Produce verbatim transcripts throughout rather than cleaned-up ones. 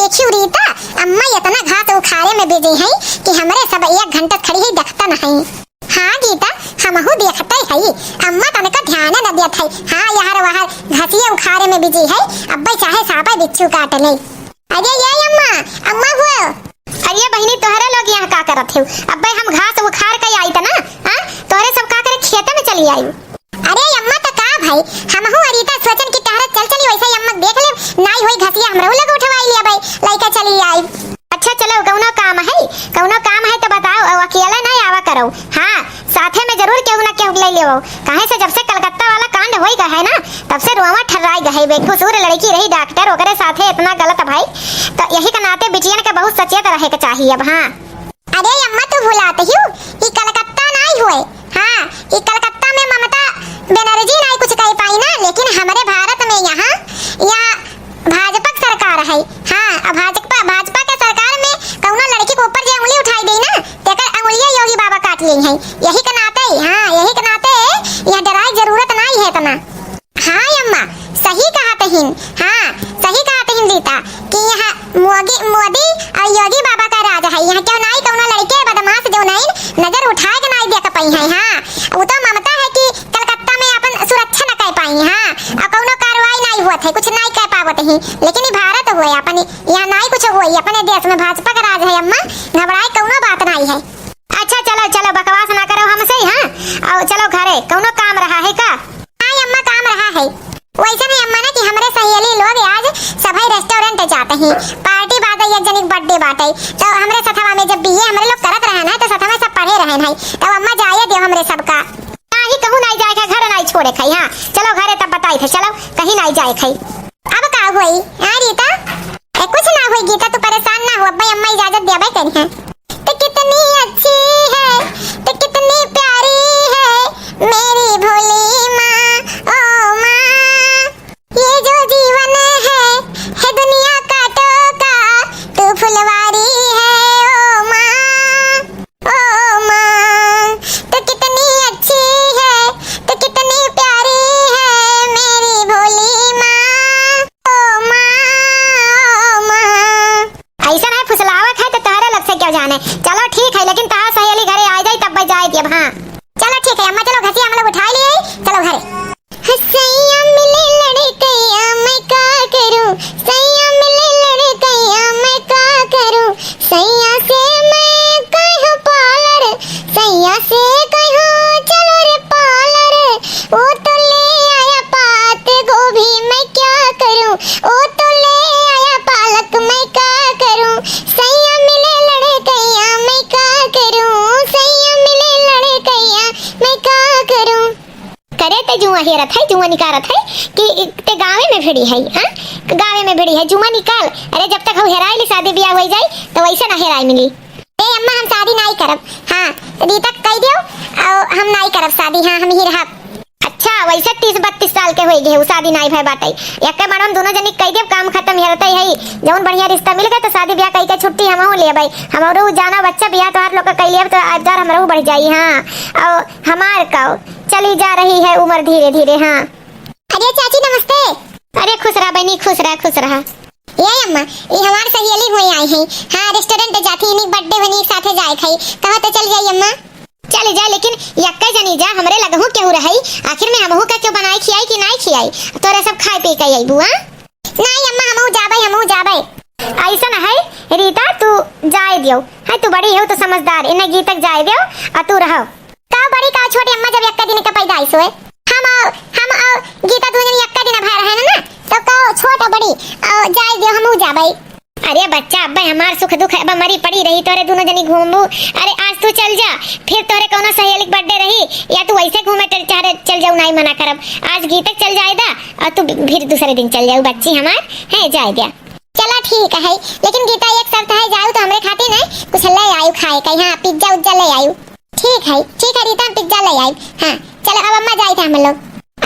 देखियो रीता, अम्मा इतना घास उखाड़े में busy हैं कि हमरे सब एक घंटा खड़ी ही देखता नहीं। हाँ गीता, हमहू देखते हई, अम्मा तनका ध्यान न देत हई। हाँ, यहर वहर घसिया उखाड़े में busy है, अब्बे चाहे सापे बिच्छू काट ले। अरे ये अम्मा, अम्मा हो। अरे बहिनी, तोहरे लोग यहाँ का करत हो? अब्बे हम घास उखाड़ के आई त ना, हाँ? तोहरे सब का करे खेते में चली आई। अरे अम्मा, त का भाई, हमहू अरीता सोचन कि टहरत चल चली, वैसे ही अम्मा देख ले, नाई होई घसिया हमरहू लग उठवाई लिया भाई, लइका चली आई। अच्छा चलो, कौनो काम है, कौनो काम है तो बताओ, अउ अकेले नहीं आवा करो। हाँ, साथे में जरूर केहू ना केहू ले लेवो। काहे से जब से कलकत्ता वाला कांड होई गए है ना, तब से रोवा ठर्राई गए। बेकसूर लड़की रही डॉक्टर, ओकरे साथे इतना गलत भाई, तो यही के नाते बिटियन के बहुत सचेत रहे के चाहिए अब। हाँ। अरे अम्मा, तू भुलात हियो, ई कलकत्ता नाई हुए। हाँ, ई कलकत्ता में ममता बनर्जी नाई कुछ कह पाई ना, लेकिन हमरे भारत में यहाँ, यहाँ भाजपा के सरकार है। हाँ, अब भाजपा, भाजपा के सरकार में कौनो लड़की के ऊपर जे उंगली उठाई देई ना, तेकर अंगुलिया योगी बाबा काट लेई हैं। यही के नाते, हाँ, यही के नाते यहाँ डराए जरूरत नाई है इतना। हाँ अम्मा, सही कहत हिन। हाँ, सही कहत हिन रीता कि यहाँ मोगी, मोदी और योगी बाबा का राज है। यहाँ क्यों नाई कौनो लड़के बदमाश जो नाई नजर उठाए के नाई देख पाई है। हाँ, वो तो ममता है कि कलकत्ता में अपन सुरक्षा न कर पाई। हाँ, और कौनो कार्रवाई नाई हुआ थे, कुछ नाई कर पावत ही। लेकिन ये भारत हुए अपन, यहाँ नाई कुछ हुए, अपने देश में भाजपा का राज है अम्मा, घबराए कौनो बात नाई है। अच्छा चलो, चलो बकवास ना करो हमसे, हाँ, और चलो घरे, कौनो काम रहा है का? हाँ अम्मा, काम रहा है। वैसे नहीं अम्मा ना कि हमरे सहेली लोग आज सभई restaurant जाते हैं, party बाटे, एक जनी के birthday बाटे, तो हमरे सथवा में जब बीए हमरे लोग करत रहन है तो सथवा में सब पढ़े रहन है, तब अम्मा जाए दियो हमरे सबका। नाही कहूँ नाही जाए खाई, घर नाही छोड़े खाई। हाँ चलो घरे तब बताई थे, चलो कहीं नाही जाए खाई। अब का हुई? हाँ रीता, ए, कुछ ना हुई गीता, तू परेशान ना हो, अब्बे अम्मा इजाजत देबे करी हैं। तो कितनी अच्छी है, तो कितनी प्यारी है मेरी भोली माँ, ओ माँ। ये जो जीवन है, है दुनिया का तोहफा, तू फुलवारी है, ओ माँ। ओ माँ, तू कितनी अच्छी है, तू कितनी प्यारी है मेरी भोली माँ। ओ माँ, ओ माँ। ऐसा नहीं फुसलावत है तो तोहरे लोग से क्यों जाने। चलो ठीक है, लेकिन तहार सहेली घरे आ जाई तब जाए दियब। हाँ चलो ठीक है अम्मा, चलो घसिया हम लोग उठाई लिए, चलो घरे। सैया मिले लड़कैया मैं का करूं, सैया मिले लड़कैया मैं का करूं, सैया से मैं कहूं पालर, सैया से कहूं चलो रे पालर, वो तो ले आया पात गोभी मैं क्या करूं, वो तो ले आया पालक मैं क्या करूं, सैया मिले लड़कैया मैं का करूं, सैया मिले लड़कैया मैं का करूं। करे ते जुआ हेरत है, जुआ निकारत है कि ते गाँवे में भिड़ी है, हाँ? गाँवे में भिड़ी है, जुआ निकाल। अरे जब तक हम हेराए ली शादी ब्याह हो जाई, तो वैसे ना हेराए मिली। ए अम्मा, हम शादी नाई करब। हाँ, रीता कह दियो, और हम नाई करब शादी, हाँ, हम ही रहब। अच्छा, वैसे तीस बत्तीस साल के होई गए, उ शादी नाई भय बाटे। एक बार हम दोनों जनी कह दियो, काम खत्म, हेरते है, जौन बढ़िया रिश्ता मिल गए तो शादी ब्याह कह के छुट्टी हम लेबै। हमरो जाना बच्चा ब्याह तोहार लोग का कह लिया तो आज हमरो बढ़ जाई, हाँ। और हमार का चली जा रही है उम्र धीरे धीरे। हाँ। अरे चाची नमस्ते। अरे खुश रहा बहनी, खुश रहा, खुश रहा। ए अम्मा, ई हमार सहेली हुई आई है। हाँ, restaurant जाती इन्हीं birthday बनी साथे जाए खाई। कहा तो चल जाई अम्मा। चल जाए, लेकिन यक्के जनी जा, हमरे लगहू केहू रही। आखिर में हमहू का क्यों बनाए खियाई कि नाई खियाई? तोरे सब खाए पी के अइबू, हाँ? नाई अम्मा, हमहू जाबै, हमहू जाबै। ऐसा ना है रीता, तू जाए दियो। है तू बड़ी हो तो समझदार, इन्हें गीतक जाए दियो और तू रहो। का बड़ी का छोटी अम्मा, जब यक्का दिन का पैदाइश होए, हम आओ, हम आओ, गीता दोनों जनी यक्का दिन भर है ना, तो का छोट बड़ी, आओ, जाए दियो, हमहू जाबै। अरे बच्चा, अब्बे हमार सुख दुख है, अब मरी पड़ी रही तोरे दोनों जनी घूमबू। अरे आज तू चल जा, फिर तोरे कौनो सहेली के birthday रही, या तू वैसे घूमे चल, चाहे चल जाऊ, नाई मना करब। आज गीतक चल जाए दा, और तू फिर दूसरे दिन चल जाऊ, बच्ची हमार है, जाए दिया। चला ठीक है, लेकिन गीता एक शर्त है, जाऊ तो हमरे खातिर ना कुछ ले आयु खाए का, हाँ, pizza उज्जा ले आयु। ठीक है, ठीक है रीता, हम pizza ले आई। हाँ, चलो अब अम्मा जाई थे हम लोग।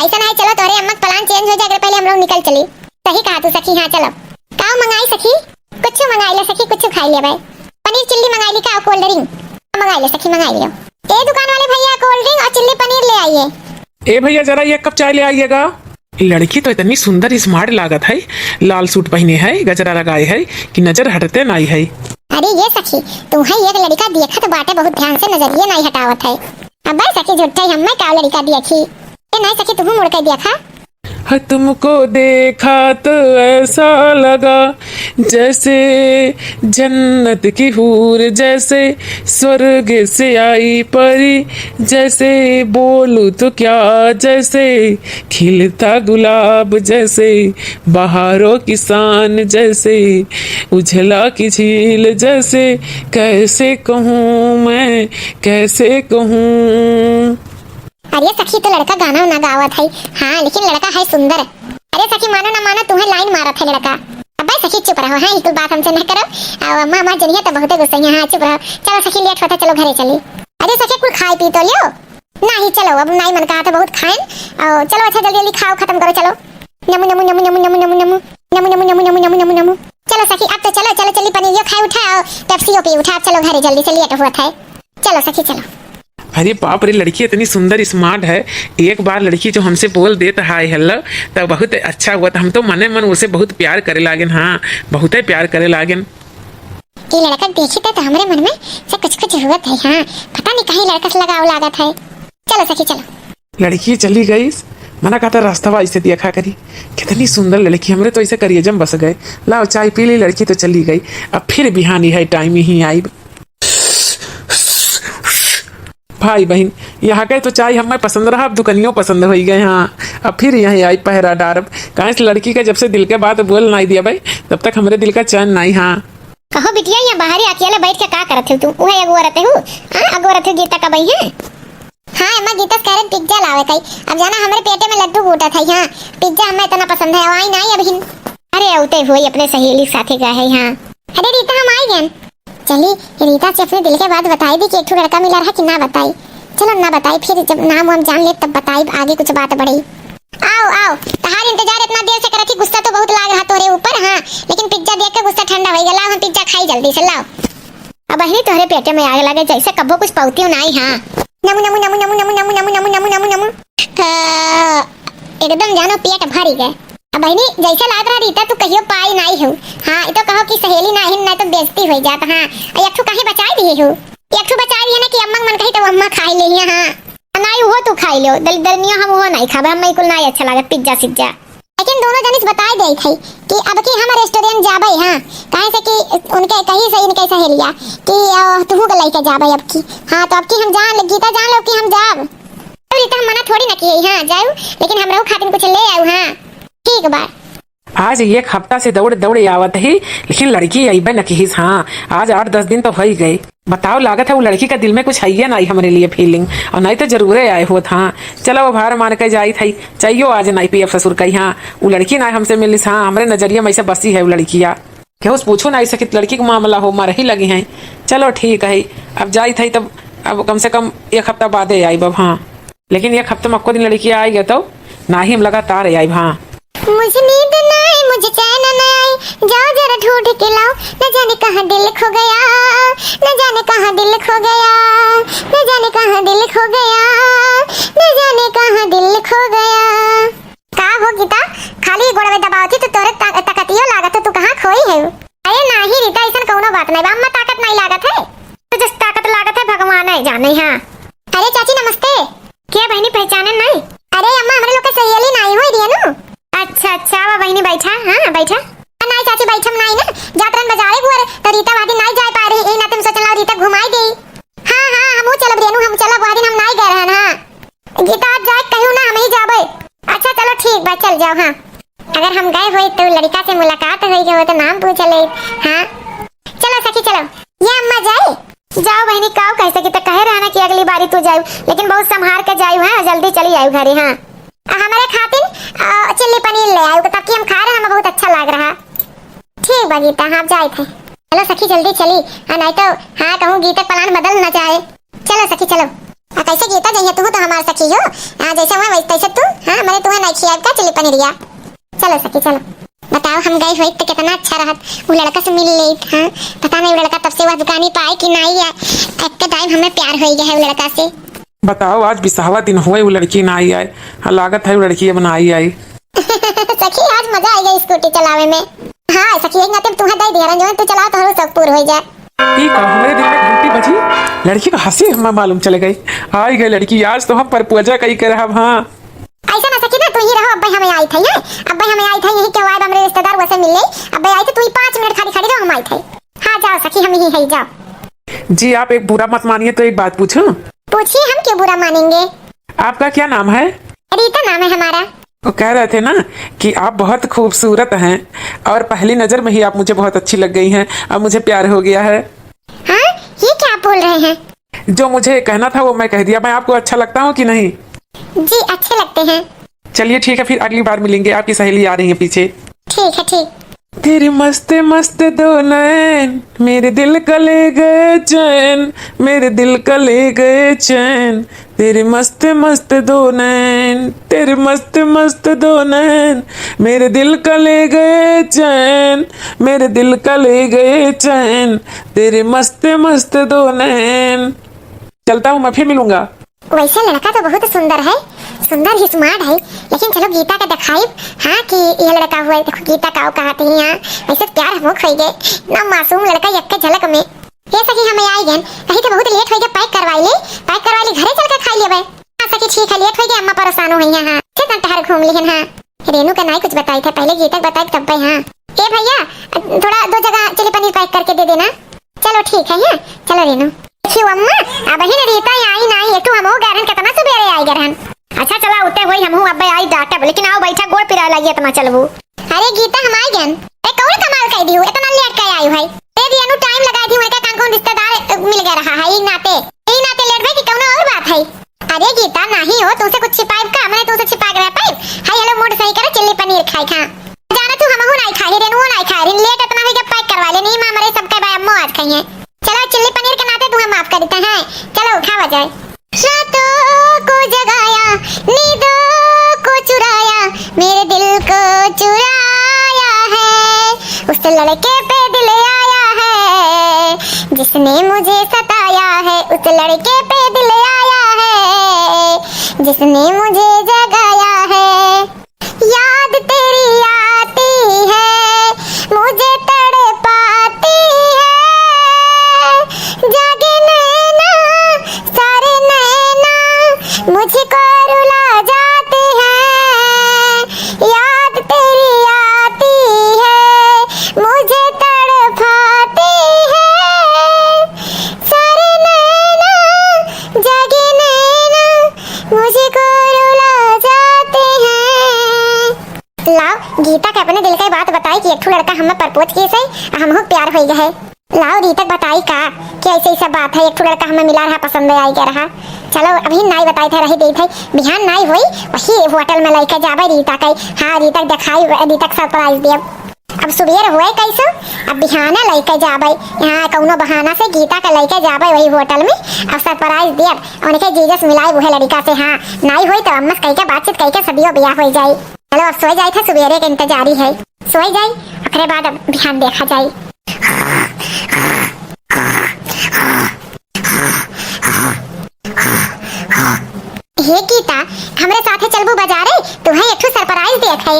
ऐसा नहीं, चलो तोरे अम्मा का plan change हो जाए, अगर पहले हम लोग निकल चली। सही कहा तू सखी, हाँ चलो। का मंगाई सखी? कुछ मंगाई ले सखी, कुछ खाई ले भाई। पनीर चिल्ली मंगाई ली का, cold drink मंगाई ले सखी, मंगाई लियो। ए दुकान वाले भैया, cold drink और चिल्ली पनीर ले आइए। ए भैया, जरा एक कप चाय ले आइएगा। लड़की तो इतनी सुंदर smart लागत है, लाल suit पहिने है, गजरा लगाए है कि नजर हटते नाई है। अरे ये सखी, तू है एक लड़का देखत बाटे, बहुत ध्यान से नजरिए नाई हटावत है। अबे सखी, झूठे हमें का लड़का देखी? ए नाई सखी, तू मुड़ के देखा। हाँ, तुमको देखा तो ऐसा लगा जैसे जन्नत की हूर, जैसे स्वर्ग से आई परी, जैसे बोलूं तो क्या, जैसे खिलता गुलाब, जैसे बहारों की शान, जैसे उझला की झील, जैसे कैसे कहूँ मैं, कैसे कहूँ। अरे सखी, तो लड़का गाना उना गावत है। हाँ, लेकिन लड़का है सुंदर। अरे सखी, मानो ना मानो, तुम्हें line मारत है लड़का। अबे सखी, चुप रहो। हाँ, ये कुल बात हमसे न करो। और अम्मा, अम्मा जनिए तो बहुते गुस्सा है। हाँ, चुप रहो। चलो सखी, late होता, चलो घरे चली। अरे सखी, कुल खाए पी तो लियो। नहीं, चलो, अब नहीं मन कहा था बहुत खाएन। और चलो, अच्छा, जल्दी जल्दी खाओ, खत्म करो, चलो। नमु नमु नमु नमु नमु नमु नमु नमु नमु नमु नमु नमु नमु नमु। चलो सखी, अब तो चलो, चलो, चली पनीरियो खाए उठा और पेप्सियो पी उठा। अब चलो घरे जल्दी से, late हुआ था। चलो सखी, चलो। अरे बाप रे, लड़की इतनी सुंदर, smart है। एक बार लड़की जो हमसे बोल देत hi hello, तो बहुत अच्छा हुआ। तो हम तो मने मन उसे बहुत प्यार करे लागेन। हाँ, बहुत ही प्यार करे लागेन। ये लड़का देखी तो, तो हमरे मन में से कुछ कुछ हुआ है। हाँ, पता नहीं कहीं लड़का से लगाव लागत है। चलो सखी, चलो। लड़की चली गई, मना कहता रास्ता ऐसे देखा करी। कितनी सुंदर लड़की, हमरे तो ऐसे करियजम बस गए। लाओ चाय पी ली, लड़की तो चली गई। अब फिर बिहानी है, time ही आई। भाई बहिन, यहाँ के तो चाय हमें पसंद रहा, अब दुकनियो पसंद होइ गए। हाँ, अब फिर यहीं आई पहरा डारब। काहे से लड़की के जब से दिल के बात बोल नाई दिया भाई, तब तक हमरे दिल का चैन नाई। हाँ। कहो बिटिया, यहाँ बाहरी अकेले बैठ के का करत हो तू? उहे अगोरत हो? हाँ, अगोरत हो गीता का बही है? हाँ अम्मा, गीता कह रहे pizza लावे कई। अब जाना हमरे पेटे में लड्डू बूटत है। हाँ, pizza हमें इतना पसंद है, आई नाई अबहिन। अरे, औते होई, अपने सहेली के साथे गए है। हाँ। अरे रीता, हम आई गन। चली, रीता से अपने दिल के बात बताई दी कि एक ठो लड़का मिला रहा कि ना बताई। चलो ना बताई, फिर जब नाम वाम जान ले तब बताई, आगे कुछ बात बढ़ी। आओ, आओ, तहार इंतजार इतना देर से करत ही, गुस्सा तो बहुत लाग रहा तोरे ऊपर, हाँ, लेकिन pizza देख के गुस्सा ठंडा होइ गया। लाओ, हम pizza खाई जल्दी से, लाओ। अब बहिनी तोहरे पेटे में आग लगे, जैसे कबो कुछ पौती नाई, हाँ। नमु, नमु, नमु। हाँ, एकदम जानो पेट भरी गए। अब बहिनी, जैसे लाग रहा रीता, तू कहियो पाई नाई हो। हाँ, ये तो कहो कि सहेली नाई, नाई तो बेइज्जती होइ जात। हाँ, और एक ठो काहे बचाई दिए हो? एक ठो बचाई दिए ना कि अम्मा मन कही तो अम्मा खाई ले, हाँ। नाई, वो तू खाई लो, दलिद्दरनिया, हम वो नाई खाबे, हमें कुल नाई अच्छा लागत, pizza सिज्जा। लेकिन दोनों जनिस बताए देई थई कि अब की हम restaurant जाबे, हाँ, काहे से कि उनके कही से इनके सहेलिया कि, अ, तुहू के लइके जाबे अब की। हाँ, तो अब की हम जान, गीता जान लो कि हम जाब। अरे, तो हम मना थोड़ी ना किए, हाँ, जाऊ, लेकिन हमरो खातिर कुछ ले आऊ, हाँ। ठीक बा। आज एक हफ्ता से दौड़ दौड़ आवत ही, लेकिन लड़की अइबे न किहिस। हाँ, आज आठ दस दिन तो होइ गए। बताओ, लागत है वो लड़की का दिल में कुछ है या नाई हमरे लिए feeling, और नाई तो जरूरे आए होत। हाँ, चलो, अब हार मान के जाइत है, चाहियो आज नाई पियब ससुर का। हाँ, वो लड़की नाई हमसे मिलिस। हाँ, हमरे नजरिया में ऐसे बसी है वो लड़किया। केहू से पूछो नाई सकित, लड़की का मामला हो, मरही लगी हैं। चलो ठीक है, अब जाइत है तब, अब कम से कम एक हफ्ता बादे आइब अब। हाँ, लेकिन एक हफ्ता में अक्को दिन लड़की आइ गए तो नाई हम लगातार आइब। हाँ। मुझे नींद ना आए, मुझे चैन ना आए, जाओ जरा ढूंढ के लाओ, न जाने कहाँ दिल खो गया, न जाने कहाँ दिल खो गया, न जाने कहाँ दिल खो गया, न जाने कहाँ दिल खो गया। का हो गीता, खाली गोड़वे दबावत ही तो तोरे ता-, ताकतियो लागत हो, तू कहाँ खोई है? अरे नाही रीता, ऐसन कौनो बात नहीं बा, अम्मा ताकत नहीं लागत है। तुझे ताकत लागत है, भगवान है जाने। हाँ। अरे चाची नमस्ते। क्या बहिनी, पहचाने नहीं? अरे अम्मा, हमरे लोग के सहेली नाई होई रेनू। अच्छा अच्छा, आवा बहिनी, बैठा। हाँ, बैठा। आ, नाई चाची, बैठम नाई ना, जात रहन बाजारे गुअर, तो रीता वादी नाई जाए पाए रही, यही नाते हम सोचला रीता घुमाई देई। हाँ हाँ, हमहू चलब रेनू, हम चलब, वादिन हम नाई गए रहन। हाँ। गीता, आज जाए कहू ना, हम ही जाबे। अच्छा चलो ठीक बा, चल जाओ। हाँ, अगर हम गए होई तो लड़का से मुलाकात होई गए होई तो नाम पूछ ले। हाँ, चलो सखी चलो। ये अम्मा जाई। जाओ बहिनी, काऊ कह सकी, तो कहे रहा ना कि अगली बारी तू जायू, लेकिन बहुत संभार के जायू, हाँ, जल्दी चली आयू घरे। हाँ, आ हमरे खातिर, आ, चिल्ली पनीर ले आयू, तब कि हम खा रहे, हमें बहुत अच्छा लाग रहा। ठीक बा गीता, हाँ, आप जाए थे। चलो सखी, जल्दी चली, हाँ, नहीं तो, हाँ, कहूँ गीता plan बदल ना जाए। चलो सखी, चलो। आ, कैसे गीता, जैसे तू तो हमार सखी हो, हाँ, जैसे हुआ वैसे, तैसे तू, हाँ, हमारे तुम्हें नहीं खियाब का चिल्ली पनीरिया। चलो सखी, चलो। बताओ, हम गए होइत तो कितना अच्छा रहत, वो लड़का से मिल लेत, हाँ। पता नहीं वो लड़का तब से वह दुकानी पाए कि नहीं आए, एक तो time हमें प्यार हो गया है वो लड़का से। बताओ, आज बिसावा दिन हुए, वो लड़की ना आई आए। हाँ, लागत है वो लड़की अब ना आई आई। स्कूटी चलावे में। हाँ सखी, एक नाते तुहे दे दिया रंजन, तू चलाओ, तोहरो शौक पूर हो जाए। ई का हमरे दिल में घंटी बजी? लड़की का हंसी हमें मालूम चले गई। आई गई लड़की, आज तो हम परपोजा कई करब, हाँ। ऐसा ना सखी ना, तू ही रहो, अब्बे हमें आई थे, हैं? अब्बे हमें आई थे, यही केहू आए, हमरे रिश्तेदार वैसे मिल ले। अब्बे आई थे, तू ही पाँच मिनट खाली खड़ी रहो, हम आई थे। हाँ जाओ सखी, हम ही है, जाओ। जी आप एक बुरा मत मानिए तो एक बात पूछूं? पूछिए, हम क्यों बुरा मानेंगे? आपका क्या नाम है? रीता नाम है हमारा। वो कह रहे थे ना कि आप बहुत खूबसूरत हैं और पहली नजर में ही आप मुझे बहुत अच्छी लग गई हैं और मुझे प्यार हो गया है। हाँ, ये क्या आप बोल रहे हैं? जो मुझे कहना था वो मैं कह दिया। मैं आपको अच्छा लगता हूँ कि नहीं? जी, अच्छे लगते हैं। चलिए ठीक है, फिर अगली बार मिलेंगे। आपकी सहेली आ रही है पीछे। ठीक है, ठीक। तेरे मस्त मस्त दो नैन, मेरे दिल का ले गए चैन, मेरे दिल का ले गए चैन। तेरे मस्त मस्त दो नैन, तेरे मस्त मस्त दो नैन, मेरे दिल का ले गए चैन, मेरे दिल का ले गए चैन, तेरे मस्त मस्त दो नैन। चलता हूँ, मैं फिर मिलूंगा। वैसे लड़का तो बहुत सुंदर है, सुंदर ही smart है, लेकिन चलो गीता का दिखाई, हाँ, कि ये लड़का हुआ है। देखो गीता का कहा थी यहाँ, वैसे प्यार हम खोई गए ना, मासूम लड़का यक्के झलक में। ये सखी हमें आई गन, कहीं तो बहुत लेट हो गया, पैक करवाई ले, पैक करवाई ले, घरे चल के खाई लेबे। हाँ सखी ठीक है, लेट हो गया, अम्मा परेशान हो गई हैं, हाँ, चल हम टहर घूम लिहन, हाँ। रेनू का नाई कुछ बताई था, पहले गीता का बताई तब पे, हाँ। ए भैया, थोड़ा दो जगह चिली पनीर पैक करके दे देना। चलो ठीक है, हाँ, चलो रेनू। देखियो अम्मा, अबहिन रीता आई नाई, एक ठो हमहू गैरन कितना सुबेरे आई गरहन। अच्छा चला उते होई, हमहू अब्बे आई डाटब, लेकिन आओ बैठा, गोड़ पिराए लागी इतना चलबू। अरे गीता हम आई गन। ए कौन कमाल कह दियो, इतना लेट का आई है? दे दिया नु टाइम लगा दी, उनका कौन कौन रिश्तेदार अ, मिल गया रहा है, ई नाते, ई नाते लेट भाई कि कौनो और बात है? अरे गीता, नाही हो, तुमसे कुछ छिपाइब का? हमने तुमसे छिपा के रह पाइब? हाय हेलो मूड सही करे, चिल्ली पनीर खाए खा। जाना तू, हमहू नाही खाए, रेनुओ नाही खाए, रिन लेट इतना हो गया, पैक करवा ले, नहीं माँ मरे सबके भाई अम्मो आज खाइए। चलो चिल्ली पनीर के नाते तुम्हें माफ कर देते हैं, चलो खावा जाए। रातों को जगाया, नींदों को चुराया, मेरे दिल को चुराया है, उस लड़के पे दिल आया है, जिसने मुझे सताया है, उस लड़के पे दिल आया है, जिसने मुझे जगाया है। याद तेरी आती है, मुझे तड़पाती है, जागे नैना, सारे नैना मुझको रुला जाते हैं। याद तेरी आती है, मुझे तड़पाती है, सारे नैना, जागे नैना मुझको रुला जाते हैं। लाओ, गीता के अपने दिल के बात बताई कि एक ठो लड़का हमें प्रपोज किए से, आ हमहू प्यार होई गए। लाओ, रीता के बताई का कि ऐसे ऐसा बात है, एक ठो लड़का हमें मिला रहा, पसंद आई गया रहा। चलो, अभी नाई बताई थे, रही दी थे, बिहान नाई होई, वही होटल में लेके जाबे रीता के। हाँ, रीता के दिखाई, रीता के सरप्राइज देब। अब सुबेर हुए कैसे, अब बिहाने लेके जाबे, यहाँ कौनो बहाना से गीता के लेके जाबे वही होटल में, अब सरप्राइज देब, उनके जीजस मिलाई उहे लड़का से। हाँ, नाई होई तो अम्मा से कह के बातचीत कह के सदियों ब्याह हो जाई। चलो अब सोए जाए थे, सुबेरे के इंतजारी है। सोए जाए, ओकरे बाद अब बिहान देखा जाए। हे गीता, हमरे साथे चलबू बाजारे? तुहे एक ठो सरप्राइज देत है।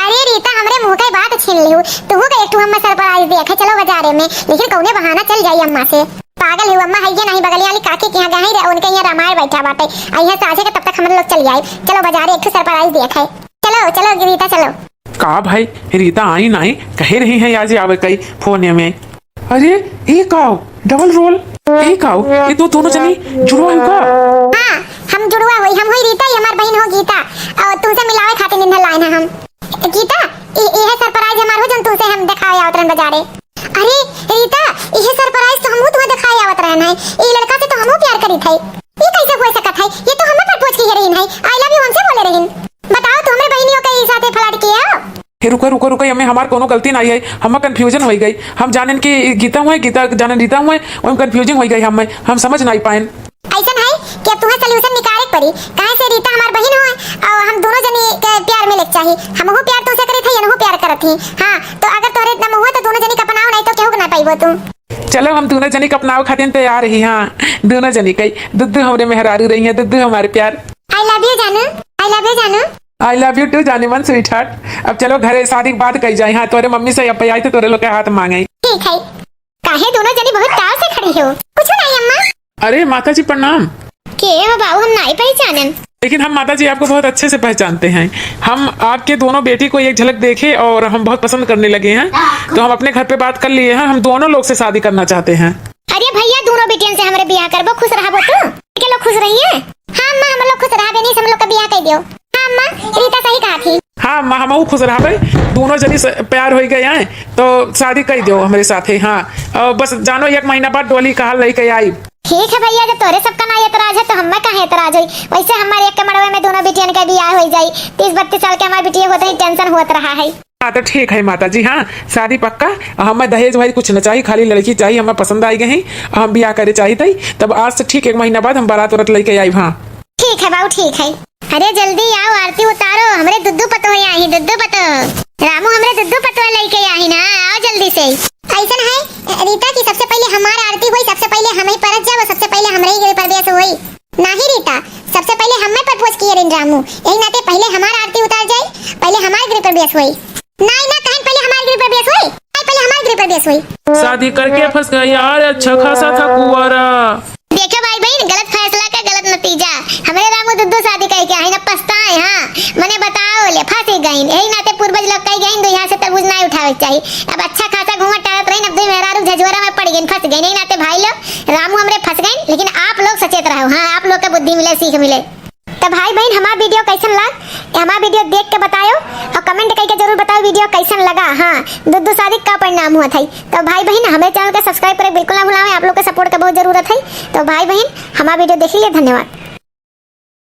अरे रीता, हमरे मुंह के बात छीन लिहू। तुहू का एक ठो हम्मा सरप्राइज देत है, चलो बाजारे में। लेकिन कौने बहाना चल जाई अम्मा से। पागल हू अम्मा, है ये नहीं बगलिया वाली काकी के यहाँ गई रहे, उनके यहाँ रामायण बैठा बाटे। आ यहाँ साझे के तब तक हम लोग चल जाए। चलो बाजारे एक ठो सरप्राइज देत है। चलो, चलो रीता, चलो। का भाई, रीता आई नाई, कहे रही है आज आवे कई फोन में। अरे, ई काव, डबल रोल, ई काव, ई तो दोनों जनी जुड़वा हो का? हाँ, हम जुड़वा होई, हम होई रीता, ई हमार बहिन हो गीता, और तुमसे मिलावे खातिर निन्हा लाइन है हम। गीता, ई, ई है सरप्राइज हमार हो, जोन तुमसे हम देखावे आवत रहन बाजारे। अरे, रीता, ई है सरप्राइज तो हमहू तुम्हें देखावे आवत रहन है, ई लड़का से तो हमहू प्यार करी थे। ई कैसे हो सकत है? ये तो हमें प्रपोज किए रहीन है, I love you हमसे बोले रहीन। बताओ, तू हमरे बहिनियों के साथे फ्लर्ट किया हो? हे रुका, रुका, रुका, एमे हमार कोनो गलती नाई है, हमें कन्फ्यूजन होई गई। हम जानेन कि गीता हुए, गीता जानेन रीता हुए, ओमे कन्फ्यूजन होई गई हमें, हम समझ नाई पाएन। ऐसन है कि अब तुम्हें सॉल्यूशन निकाले के पड़ी, काहे से रीता हमार बहिन हो और हम दोनों जनी के प्यार मिले के चाही। हमहू प्यार तुमसे करे थे, इनहू प्यार करत ही। हाँ, तो अगर तोहरे दम हुआ तो दोनों जनी के अपनाओ, नहीं तो केहू के ना पाइबो तू। चलो हम दोनों जनी के अपनाओ खातिर तैयार ही। हाँ, दोनों जनी कई दुद्दू हमरे मेहरारू रही है, दुद्दू हमारे प्यार। I love you जानू, I love you जानू। I love you too, जाने मन sweetheart। अब चलो घरे शादी के बाद कही जाए। हाँ, तोरे मम्मी से अब आई तो तोरे लोग के हाथ मांगे। ठीक है। काहे दोनों जनी बहुत चाव से खड़ी हो? कुछ नहीं अम्मा। अरे माता जी प्रणाम। के हो बाबू, हम नाई पहचानन। लेकिन हम माता जी आपको बहुत अच्छे से पहचानते हैं। हम आपके दोनों बेटी को एक झलक देखे और हम बहुत पसंद करने लगे हैं, तो हम अपने घर पे बात कर लिए हैं, हम दोनों लोग से शादी करना चाहते हैं। अरे भैया, दोनों बेटियन से हमरे बियाह करबो, खुश रहबो तू? के लोग खुश रहिए। हाँ अम्मा, हम लोग खुश रहबे, नहीं से हम लोग का बियाह कर दियो। हाँ अम्मा, रीता सही कहा थी। हाँ अम्मा, हमहू खुश रहबे, दोनों जनी से प्यार हो गए हैं तो शादी कर दियो हमरे साथे। हाँ, और बस जानो एक महीना बाद डोली का हाल लेके आई। ठीक है भैया, जब तोरे सबका ना एतराज है तो हमें काहे एतराज होई? वैसे हमारे एक के मड़वे में दोनों बिटियन का बियाह हो जाई। तीस बत्तीस साल के हमारे बिटिया होते ही tension होत रहा है। हाँ तो ठीक है माता जी, हाँ शादी पक्का। हमें दहेज वहेज कुछ न चाहिए, खाली लड़की चाहिए, हमें पसंद आई गई, हम बियाह करे चाहिए। तब आज से ठीक एक महीना बाद हम बारात उरात लेके आई। हाँ ठीक है बाबू, ठीक है। अरे जल्दी आओ, आरती उतारो, हमरे दुद्दू पतोह आई, दुद्दू पतोह। रामू हमरे दुद्दू पतोह लेके आई ना, आओ जल्दी से। ऐसन है रीता कि सबसे पहले हमार आरती हुई, सबसे पहले हम ही परत जाओ, सबसे पहले हमरे ही गृह प्रवेश हुई। नाही रीता, सबसे पहले हमें propose किए रिन रामू, यही नाते पहले हमार आरती उतार जाए, पहले हमार गृह प्रवेश हुई। नाही ना कहन, पहले हमार गृह प्रवेश हुई, पहले हमार गृह प्रवेश हुई। शादी करके फंस गया यार, अच्छा खासा था कुंवारा। देखो भाई बहन, गलत फैसला का गलत नतीजा। हमरे रामू दुद्दू शादी करके आई ना, पछताए। हाँ, मने बताओ ले, फंस ही गईन। यही नाते पूर्वज लोग कही गईन, दो यहाँ से तरबूज ना उठावे के चाहिए। अब अच्छा खासा घूमत टहरत रही, अब दो मेहरारू झझोरा में पड़ गईन, फंस गईन। यही नाते भाई लोग, रामू हमरे फंस गईन, लेकिन आप लोग सचेत रहो। हाँ, आप लोग के बुद्धि मिले, सीख मिले। तो भाई बहन, हमार video कैसन लग, हमार video देख के बतायो और comment करके जरूर बताओ video कैसन लगा। हाँ, दुद्दू शादी का परिणाम हुआ था। तो भाई बहन, हमारे channel के subscribe करे बिल्कुल ना भुलावे, आप लोग के support के बहुत जरूरत है। तो भाई बहन, हमार video देख लिए, धन्यवाद।